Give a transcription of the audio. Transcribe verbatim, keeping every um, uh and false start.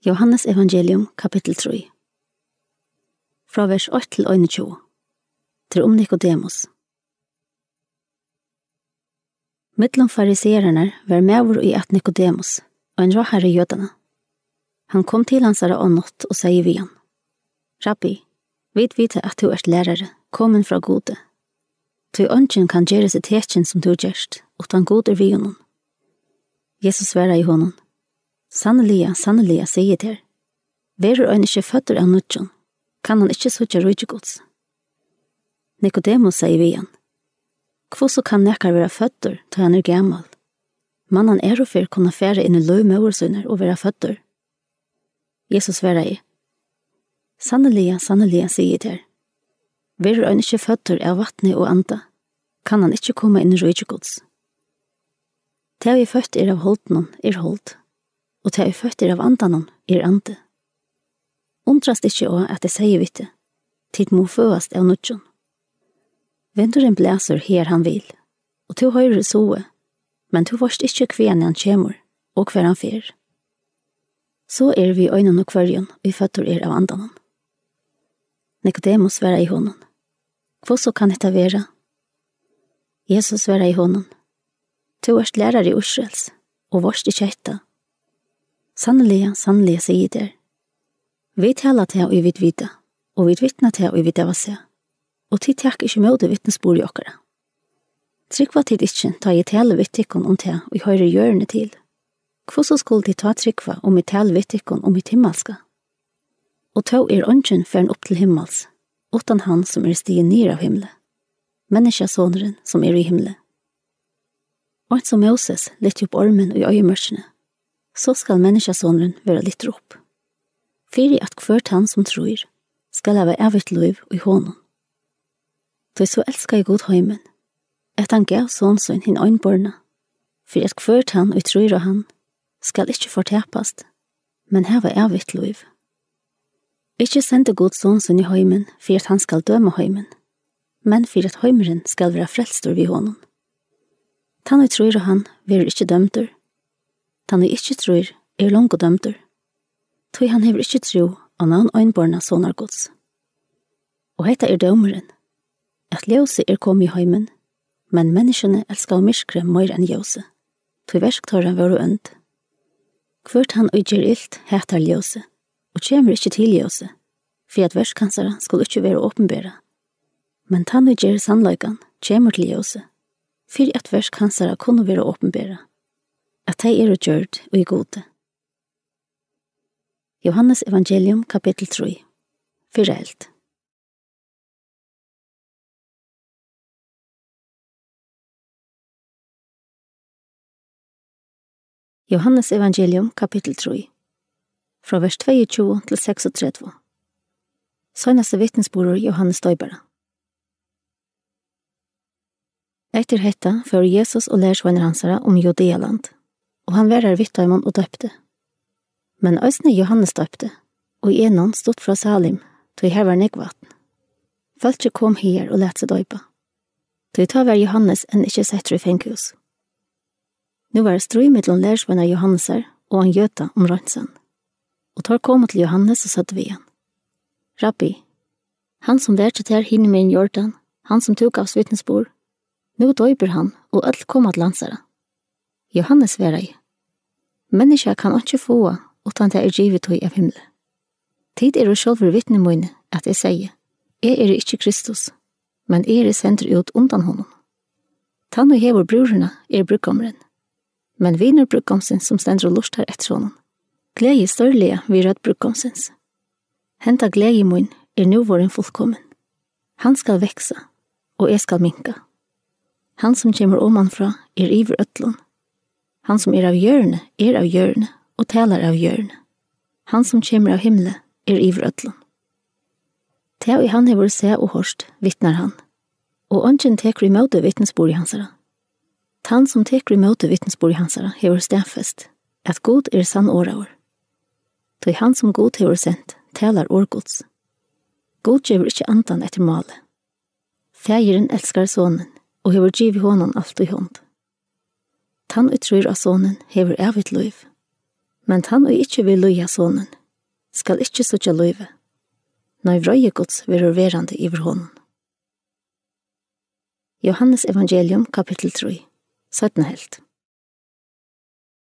Jóhannes evangelium, kapittul trý. Frá vers eitt til einogtjúgu. Tað er um Nikodemus. Millum fariseararnar var maður, ið æt Nikodemus, ein ráðharri Jødanna. Hann kom til hansara á nátt og segði við hann: Rabbi, vit vita, at tú ert lærari, komin frá Gudi. Tí eingin kann gera hesi tekin, sum tú gert, uttan Gud er við honum. Jesus svaraði honum: Sanniliga, sanniliga, sigi eg tær, verður ein ikki føddur av nýggjum, kann hann ikki síggja ríki Guds. Nikodemus segði við hann: Hvussu kann nakar vera føddur, tá hann er gamal? Man hann æruferð kunna fara inn í lív móður sínar og vera føddur? Jesus svaraði: Sanniliga, sanniliga, sigi eg tær, verður ein ikki føddur av vatni og anda, kann hann ikki koma inn í ríki Guds. Tað, ið føtt er av holdinum, er hold, og tað, ið føtt er av andanum, er andi. Undrast ikki á, at eg segði við teg: Tit mugu føðast av nýggjum. Vindurin blæsur, hagar hann vil, og tú hoyrir suðið, men tú veitst ikki, hvaðani hann kemur, og hvar hann fer. So er við einum og hvørjum, ið føddur er av andanum. Nikodemus svaraði honum: Hvussu kann hetta vera? Jesus svaraði honum: Tú ert lærari Ísraels, og veitst ikki hetta? Sanniliga, sanniliga, sigi eg tær, vit tala tað, ið vit vita, og vit vitna tað, ið vit hava sæð, og tit taka ikki ímóti vitnisburði okkara. Trúgva tit ikki, tá eg tali við tykkum um tað, ið hoyrir jørðini til? Hvussu skulu tit tá trúgva, um eg tali við tykkum um hitt himmalska? Og tó er eingin farin upp til himmals, uttan hann, sum er stigin niður av himli, Menniskjasonurin, sum er í himli. Eins og Móses lyfti upp ormin í oyðimørkini, so skal Menniskjasonurin vera lyftur upp, fyri at hvør tann, sum trýr, skal hava ævigt lív í honum. Tí so elskaði Gud heimin, at hann gav son sín hin einborna, fyri at hvør tann, ið trýr á hann, skal ikki fortapast, men hava ævigt lív. Ikki sendi Gud son sín í heimin, fyri at hann skal døma heimin, men fyri at heimurin skal vera frelstur við honum. Tann, ið trýr á hann, verður ikki dømdur. Tann, ið ikki trýr, er longu dømdur, tí hann hevur ikki trúð á navn einborna Sonar Guds. Og hetta er dómurin, at ljósið er komið í heimin, men menniskjuni elskaðu myrkrið meira enn ljósið, tí verk teirra vóru ónd. Hvør tann, ið ger ilt, hatar ljósið, og kemur ikki til ljósið, fyri at verk hansara skulu ikki vera opinberað. Men tann, ið ger sannleikan, kemur til ljósið, fyri at verk hansara kunnu vera opinberað, at tey eru gjørd í Gudi. Jóhannes evangelium, kapittul trý. Fyrra hluti. Jóhannes evangelium, kapittul trý. Frá vers tveyogtjúgu til seksogtretivu. Seinasti vitnisburður Jóhannes doypara. Eftir hetta fóru Jesus og lærisveinar hansara um Judealand, og hann var har við teimum og doypti. Men eisini Jóhannes doypti, og í Enon, stutt frá Salim, tí har var nógv vatn. Fólkið kom hagar og læt seg doypa, tí tá var Jóhannes enn ikki settur í fangahús. Nú var stríð millum lærisveinar Jóhannesar og ein jøda um reinsan. Og teir komu til Jóhannes og søgdu við hann: Rabbi, hann, sum var hjá tær hinumegin Jordan, hann, sum tú gavst vitnisburð, nú doypir hann, og øll koma til hansara. Jóhannes svaraði: Menniskja kann einki fáa, uttan tað er givið tí av himli. Tit eru sjálvir vitni míni, at eg segði: Eg eri ikki Kristus, men eg eri sendur út undan honum. Tann, ið hevur brúðrina, er brúðgómurin. Men vinur brúðgómsins, sum stendur og lurtar eftir honum, gleðist stórliga við rødd brúðgómsins. Henda gleði mín er nú vorðin fullkomin. Hann skal vaksa, og eg skal minka. Hann, sum kemur omanfrá, er yvir øllum. Hann, sum er av jørðini, er av jørðini og talar av jørðini. Hann, sum kemur av himli, er yvir øllum. Tað, ið hann hevur sæð og hoyrt, vitnar hann, og eingin tekur ímóti vitnisburði hansara. Tann, sum tekur ímóti vitnisburði hansara, hevur staðfest, at Gud er sannorðaður. Tí hann, sum Gud hevur sent, talar orð Guds. Gud gevur ikki andan eftir máli. Faðirin elskar Sonin og hevur givið honum alt í hond. Tann, ið trýr á Sonin, hevur ævigt lív, men tann, ið ikki vil lýða Sonin, skal ikki síggja lívið. Nei, vreiði Guds verður verandi yvir honum. Jóhannes evangelium, kapittul trý, seinna helvt.